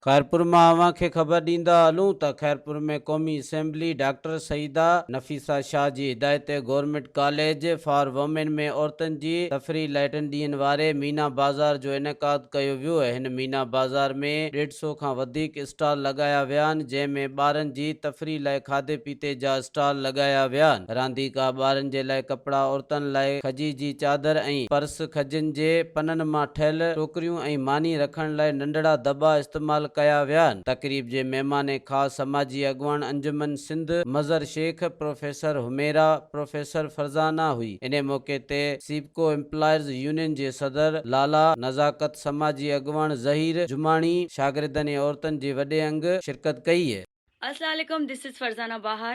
خيرپور مان اوهان کي خبر ڏيندا هلون ته خيرپور ۾ قومي اسيمبلي ڊاڪٽر سعيده نفيسه شاهه جي هدايت تي گورنمينٽ ڪاليج فار وومين ۾ عورتن جي تفريح لاء ٽن ڏينهن واري مينا بازار جو انعقاد ڪيو ويو. هن مينا بازار ۾ ڏيڍ سئو کان وڌيڪ اسٽال لڳايا ويا آهن جنهن ۾ ٻارن جي تفريح لاء کاڌي پيتي جا اسٽال لڳايا ويا آهن. رانديڪا، ٻارن جي لاء ڪپڙا، عورتن لاء کجي جي چادر ۽ پرس، کجين جي پنن مان ٺهيل ٽوڪريون ۽ ماني رکڻ لاء ننڍڙا دٻا استعمال ڪيا ويا آهن. تقريب جي مهمان خاص سماجي اڳواڻ انجمن سنڌ مظهر شيخ، پروفيسر حميرا، پروفيسر فرزانه هئي. انهي موقعي تي سيپڪو ايمپلائرز يونين جي صدر لالا نزاڪت، سماجي اڳواڻ ظهير جماڻي، شاگردن ۽ عورتن جي وڏي انگ شرڪت ڪئي. السلام عليڪم this is Farzana Bahar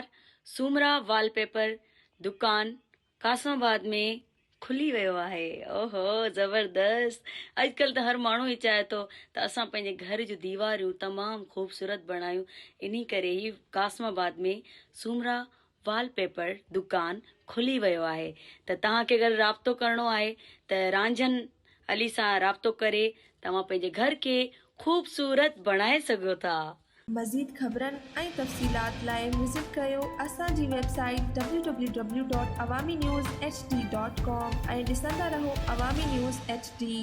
Soomra wallpaper دڪان قاسم آباد ۾ کلي ويو آهي اوهو زبردست اڄڪلهه ته هر ماڻهو ئي چاهي ٿو ته اسان پنهنجي گهر جون ديواريون تمام خوبصورت بڻايون انهي ڪري هي قاسم آباد ۾ سومرا وال پيپر دڪان کلي ويو آهي ته توهان کي اگر رابطو ڪرڻو آهي ته رانجهن علي سان رابطو ڪري توهان پنهنجي گهر کي خوبصورت بڻائي سگهو ٿا. مزيد خبرن ۽ تفصيلات لاء وزٽ ڪريو اسان جي website W W W dot Awami news H D dot com ۽ ڏسندا رهو عوامي نيوز ايڇ ڊي.